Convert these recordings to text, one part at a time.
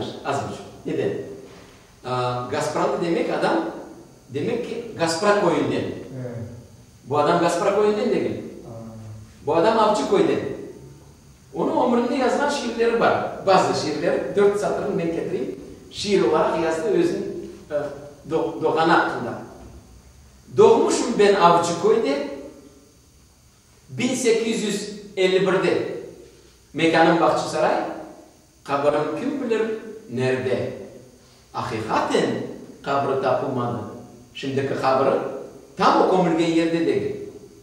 yañlış, az buçuq. Neden? Gaspralı demek adam, demek ki, Gaspra köyünden. Bu adam Gaspra köyünden degil. Bu adam Avcı köyden. Onıñ ömründe yazğan şiirleri bar. Bazı şiirleri, dört satırını men ketireyim, şiir olaraq yazdı özüniñ doğğanı aqqında. Doğmuşım ben Avcı köyde, 1851-de. Mekânım Bağçasaray, qabırım kim bilir nerde. Aqiqaten, qabri tapılmadı. Şimdiki qabri tam o kömülgen yerde degil.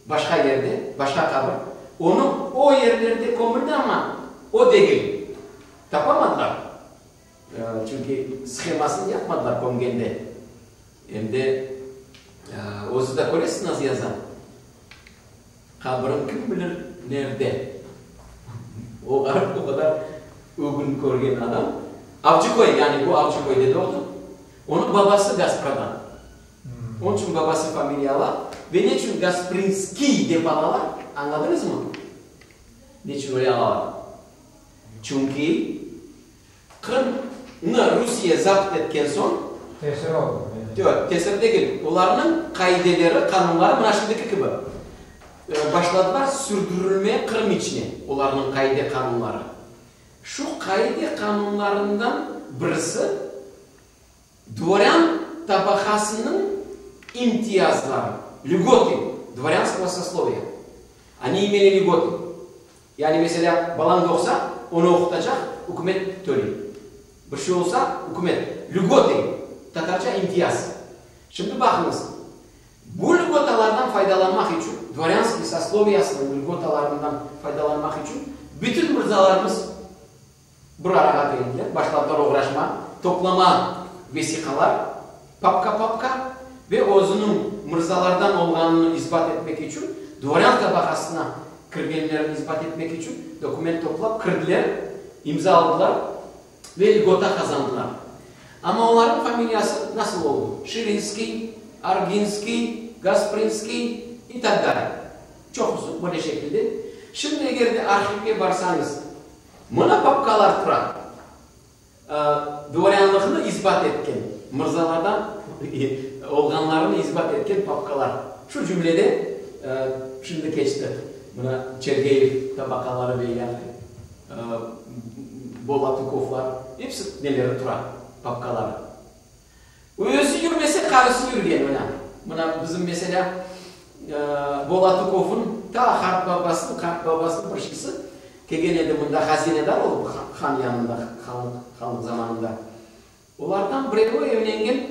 Başqa yerde, başqa qabir. Onı o yerlerde kömüldi, amma o degil. Tapamadılar. Çünki shemasını yapmadılar kömgende. Em de özü de köresiz nasıl yaza. Qabırım kim bilir nerde. O ğarip o qadar ögün körgen adam. Avcıköy, yani bu Avcıköyde doğdı. Onıñ babası Gaspradan. Onıñ içün babası familiya ala. Ve ne içün Gasprinskiy dep alalar, añladıñızmı? Ne içün öyle alalar? Çünki Qırımnı Rusiye zapt etken soñ. Tesir oldı. Yoq, tesir degil. Olarnıñ qaideleri, qanunları mına şimdiki kibi. Başladılar sürdürilmeye Qırım içine olarnıñ qaide-qanunları. Şu qaide-qanunlarından birisi dvorân tabaqasınıñ imtiyazları, lügotı dvorânskogo sosloviya. Oni imeli lügotı. Yani, meselâ, balañ doğsa, onı oqutacaq, ükümet töley. Bir şey olsa, ükümet. Lügotı, tatarca imtiyaz. Şimdi baqıñız, bu lügotalardan faydalanmaq içün, dvorânskiy sosloviyasınıñ lügotalarından faydalanmaq içün bütün mırzalarımız Bir arağa keldiler, başladılar oğraşma, toplama vesiqalar, papka-papka, ve özüniñ mırzalardan olğanını isbat etmek içün, dvorân tabaqasına kirgenlerini isbat etmek içün dokument toplap kirdiler, imza aldılar ve lgota qazandılar. Amma olarnıñ familiyası nasıl oldı? Şirinskiy, Arginskiy, Gasprinskiy i tak dalye. Çoqusı böyle şekilde. Şimdi eger de arhivge barsañız, Mına papkalar tura, dvorânlıqnı isbat etken, mırzalardan olğanlarını isbat etken papkalar. Şu cümlede, şimdi keçti, mına Çergeyev tabaqaları ve ilâhre, Bolatukovlar, episi neleri tura, papkaları. Özü yürmese, qarısı yürgen, mına. Mına bizim, meselâ, Bolatukovnıñ ta qartbabasınıñ qartbabasınıñ bir şeysi kelgen edi mında hazinedar olıp han yanında, hanlıq, hanlıq zamanında. Olardan birevi evlengen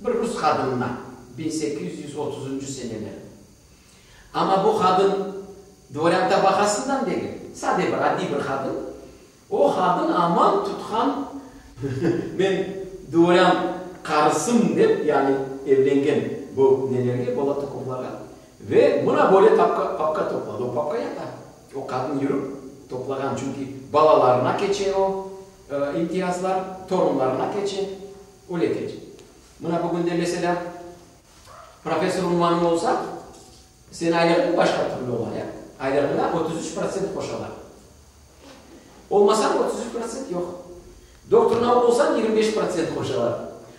bir rus qadınına, 1830-ncı seneleri. Amma bu qadın dvorân tabaqasından degil, sade bir, adiy bir qadın. O qadın aman tutqan, men dvorân qarısım dep, yani evlengen bu nelerge, Bolatukovlarğa, ve mına böyle tapka, papka topladı. O papka yata. O qadın yürip toplağan, çünki balalarına keçe o imtiyazlar, torunlarına keçe, öyle keçe. Mına bugün de, meselâ, professor unvanıñ olsa, Seniñ aylığıñ başqa türlü ola, ya? Aylığıña 33% qoşalar. Olmasañ 33% yoq. Doktor nauk olsañ 25% qoşalar.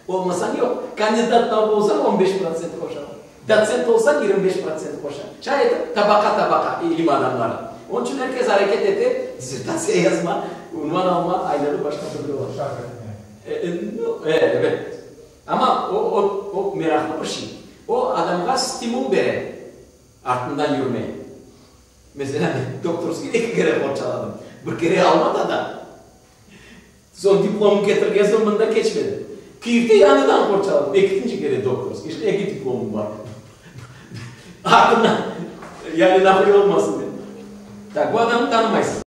Olmasañ yoq. Kandidat nauk olsañ 15% qoşalar. Dotsent olsañ 25% qoşa. Şay etip tabaqa-tabaqa ilim adamları. Onıñ içün er kes areket ete, dissertatsiya yazma, unvan alma, aylığı başqa türlü ola. Evet. Amma o, o, o meraqlı bir şey. O, adamğa stimul bere artından yürmeye. Meselâ, men doktorskiy eki kere qorçaladım. Bir kere Almatada, soñ diplomımnı ketirgen soñ mında keçmedi. Kyivde yañıdan qorçaladım, ekinci kere doktorskiy. İşte eki diplomım bar. Artından, yani naqliye olmasın dep. Tak, bu adamnı tanımaysız.